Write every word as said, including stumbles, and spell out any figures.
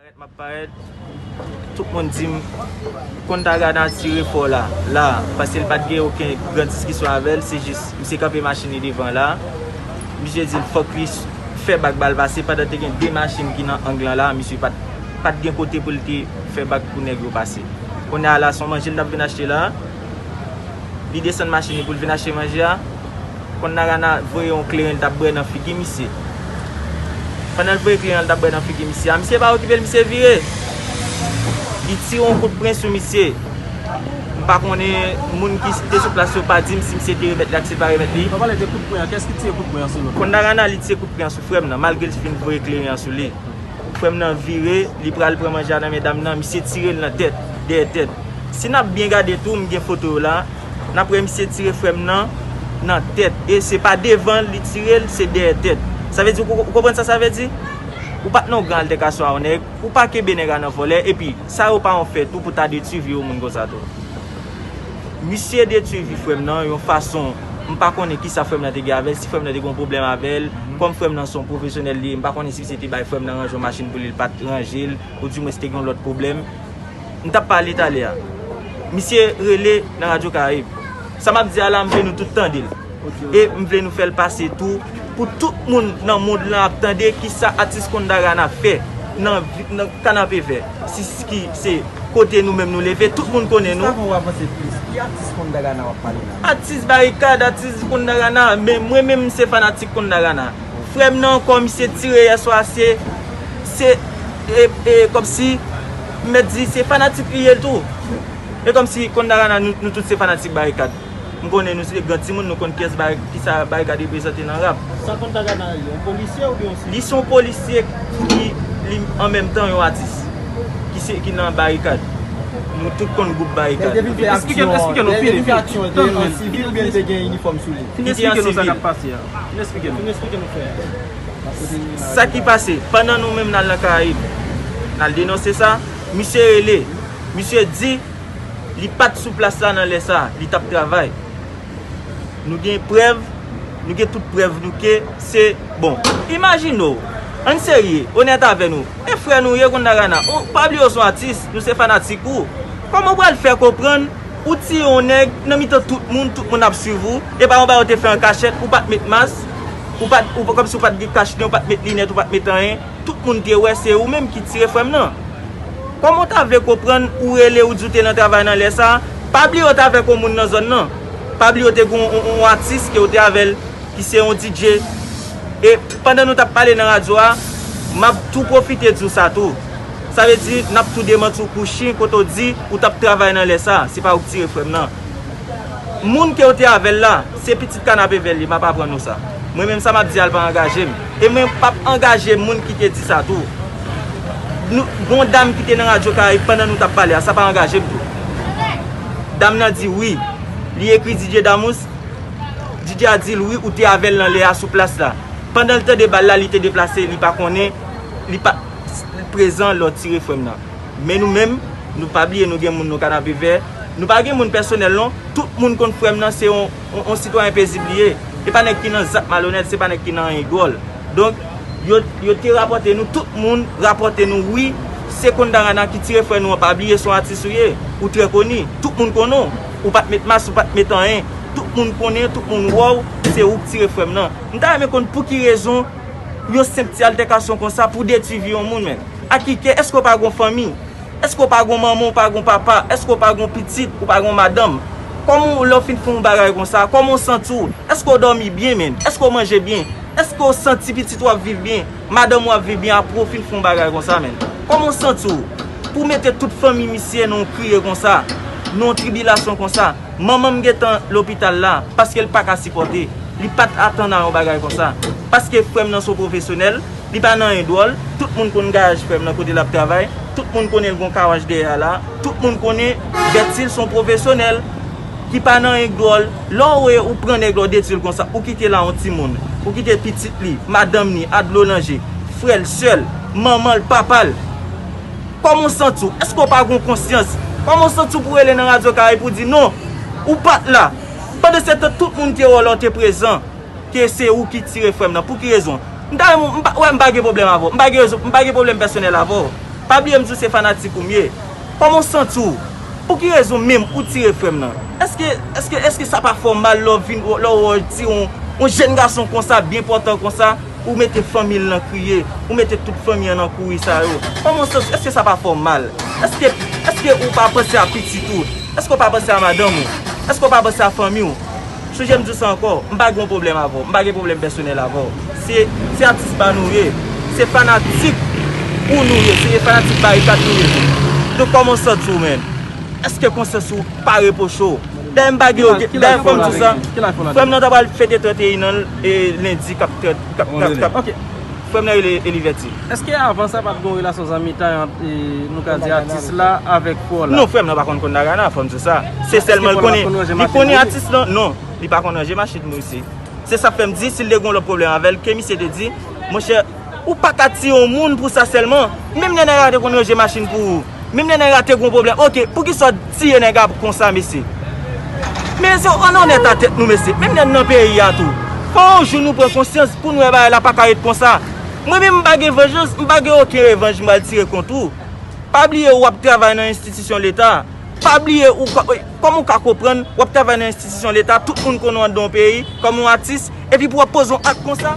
M ap parèt, tout moun di m, Kontagana tire fò la, la, paske l pa t gen okenn gran diskisyon avè l, se jis misye kanpe machin li devan la. Misye di l fòk li fè bak ba l pase, pandan te gen de machin ki nan ang lan la, misye pa t, pa t gen kote pou l te fè bak pou nèg yo pase. Kounye a la, se yon manje l t ap vin achte la, li desann machin li pou l vin achte manje a. Kontagana voye yon kleren l t ap bwè nan figi misye. Pandan l voye kleren l t ap bwè nan figi misye a, misye pa okipe l, misye vire. Li tire yon kout pwen sou misye. M pa konnen, moun ki te sou plas yo pa di m si misye te remèt li ak si l pa remèt li. Lè w pale de kout pwen an, kiyès ki tire kout pwen an sou nou? Kontagana, li tire kout pwen an sou frè m nan, malgre l fin voye kleren an sou li. Frè m nan vire, li pral pran manje a nan men dam nan, misye tire l nan tèt, dèyè tèt. Si n ap byen gade tou, m gen foto yo la, n ap wè misye tire frè m nan, nan tèt. E se pa devan li tire l, se dèyè tèt. Sa vle di, ou, ou konprann sa sa vle di? Ou pa t nan yon gran altèkasyon a yon nèg, ou pa kenbe nèg a nan vòlè, epi sa yo pa yon fè tou pou ta detwi vi yon moun konsa tou. Misye detwi vi frè m nan yon fason, m pa konnen kisa frè m nan te gen avè l, si frè m nan te gen yon pwoblèm avè l, kòm frè m nan se yon pwofesyonèl li ye, m pa konnen si misye te bay frè m nan ranje yon machin pou li, li pa t ranje l, oudimwens te gen yon lòt pwoblèm. M t ap pale talè a. Misye rele nan Radyo Karayib. Sa m ap di a la, m vle nou tout tande l. E m vle nou fè l pase tou, pou tout moun nan mond lan ap tande kisa atis Kontagana fè nan, vi- nan Kanapevè. Si, ki se kote nou menm nou leve, tout moun konnen nou. Jis avan w avanse plis, ki atis Kontagana w ap pale la? Atis Barikad, atis Kontagana, men mwen menm m se fanatik Kontagana. Frè m nan ankò, misye tire yè swa, se, se, e, e, kòmsi, m mèt di, se fanatik li ye tou. E kòmsi Kontagana, nou, nou tout se fanatik Barikad. M konnen nou se gran timoun, nou konn kiyès Bari-, kisa Barikad reprezante nan rap. Sa Kontagana ye, yon polisye oubyen yon sivil? Li se yon polisye ki, li, an menm tan, yon atis. Ki se, ki nan Barikad. Nou tout konn gwoup Barikad. Lè l te vin fè aksyon an, lè l te vin fè aksyon an, te an sivil oubyen li te gen inifòm sou li? Fin eksplike nou sa k ap pase a. Fin eksplike nou. Fin eksplike nou, frè. Sa ki pase, pandan nou menm n al nan Karayib, n al denonse sa, misye rele, misye di li pa t sou plas la nan lè sa, li t ap travay. Nou gen prèv, nou gen tout prèv nou ke se, bon, imajine w, ann serye, onèt avè nou, e frè nou ye Kontagana, ou pa bliye w se yon atis, nou se fanatik ou. Kòman w pral fè konprann ou tiye yon nèg nan mitan tout moun, tout moun ap swiv ou, e pa yon bagay ou te fè an kachèt, ou pa t met mas, ou pa t, ou, kòmsi ou pa t gen kach nen, ou pa t met linèt, ou pa t met anyen, tout moun te wè se ou menm ki tire frè m nan. Kòman w ta vle konprann ou rele ou di w te nan travay nan lè sa a? Pa bliye w t avèk yon moun nan zòn nan. Pa bliye w te gen yon, yon, yon atis ke w te avè l, ki se yon D J. E pandan nou t ap pale nan radyo a, m ap tou pwofite di w sa tou. Sa vle di, n ap tou demanti w kou chen kote w di ou t ap travay nan lè sa a. Se pa ou k tire frè m nan. Moun ke w te avè l la, se pitit Kanapevè l ye, m ap aprann ou sa. Mwen menm sa m ap di a, l pa angaje m. E mwen p ap angaje moun ki te di sa tou. Nou, gon dam ki te nan Radyo Karayib pandan nou t ap pale a, sa pa angaje m tou. Dam nan di wi, li ekri D J Damous, D J a di l wi, ou te avè l nan lè a sou plas la. Pandan l tande bal la, li te deplase, li pa konnen, li pa t prezan lè w tire frè m nan. Men nou menm, nou pa bliye nou gen moun nou Kanapevè. Nou pa gen moun pèsonèl non. Tout moun konn frè m nan se yon, yon, yon sitwayen pezib li ye. E pa nèg ki nan zak malonèt, se pa nèg ki nan anyen dwòl. Donk, yo, yo te rapòte nou, tout moun rapòte nou, wi, se Kontagana ki tire frè nou an, pa bliye se yon atis ou ye. Ou trè koni. Tout moun konnen w. Ou pa t met mas, ou pa t met anyen. Tout moun konnen, tout moun wè w, se ou k tire frè m nan. M ta renmen konn pou ki rezon yon senp ti altèkasyon konsa pou detwi vi yon moun, men. Akikè, èske w pa gon fanmi? Èske w pa gon manman, w pa gon papa? Èske w pa gon pitit, ou pa gon madanm? Kòman w, lè w fin fè yon bagay konsa, kòman w santi w? Èske w dòmi byen, menm? Èske w manje byen? Èske w santi pitit w ap viv byen? Madanm w ap viv byen apre w fin fè yon bagay konsa, menm? Kòman w santi w? Pou w mete tout fanmi misye nan yon kriye konsa, nan yon tribilasyon konsa. Manman m gentan lopital la, paske l pa ka sipòte. Li pa t atann a yon bagay konsa. Paske frè m nan se yon pwofesyonèl, li pa nan anyen dwòl. Tout moun konn gayaj frè m nan kote l ap travay. Tout moun konnen l gon kawaj dèyè a la. Tout moun konnen Bètil se yon pwofesyonèl ki pa nan anyen dwòl. Lè w wè ou pran nèg la w detwi l konsa, ou kite l a yon timoun, ou kite pitit li, madanm ni, a dlo nan je, frè l, sè l, manman l, papa l. Kòman w santi w? Èske w pa gon konsyans? Kòman w santi w pou rele nan Radyo Karayib pou di non, ou pa t la? Pandansetan, tout moun te wè w la, w te prezan, ke se ou ki tire frè m nan. Pou ki rezon? M ta renmen, m pa, wè, m pa gen pwoblèm avè w. M pa gen rezon, m pa gen pwoblèm pèsonèl avè w. Pa bliye m di w se fanatik ou m ye. Kòman w santi w? Pou ki rezon menm ou tire frè m nan? Èske, èske, èske sa pa fè w mal lè w vin, lè w wè w tire yon, yon jèn gason konsa, byen pòtan konsa, ou mete fanmi l nan kriye, ou mete tout fanmi an nan kouri sa yo? Kòman w santi w? Èske sa pa fè w mal? Èske, èske ou pa panse a pitit ou? Èske w pa panse a madanm ou? Èske w pa panse a fanmi w? Sonje m di w sa ankò, m pa gen yon pwoblèm avè w, m pa gen pwoblèm pèsonèl avè w. Se, se atis pa nou ye, se fanatik ou nou ye, se fanatik Barikad nou ye tou. Donk kòman w santi w, menn? Èske konsyans ou pa repwoche w? Dayè m pa gen okenn, dayè fò m di w sa, frè m nan ta pral fete trannteyen an l, e, lendi k ap trant, k ap, k ap, k ap, frè m nan rele Elivèti. Èske avan sa pa t gen yon relasyon zanmitay ant, e, nou ka di atis la avèk frè w la? Non, frè m nan pa konn konn Narana, fò m di w sa. Se sèlman l konnen, li konnen atis lan, non, li pa konn ranje machin Moise. Se sa k fè m di, si l te gen yon lòt pwoblèm avè l, ke misye te di, monchè, ou pa ka tiye yon moun pou sa sèlman. Menm lè nèg la te konn ranje machin pou ou, menm lè nèg la te gen yon pwoblèm, oke, poukisa w tiye nèg la konsa, mesye? Men se ann onèt a tèt nou, mesye. Menm lè n nan peyi a tou, fò yon jou nou pran konsyans pou n wè bagay la pa ka ret konsa. Mwen menm, m pa gen vanjans, m pa gen okenn revanj m pral tire kont ou. Pa bliye w ap travay nan enstitisyon leta. Pa bliye ou ka, kòman w ka konprann w ap travay nan enstitisyon leta, tout moun konnen w anndan yon peyi kòm yon atis, epi pou w ap poze yon ak konsa?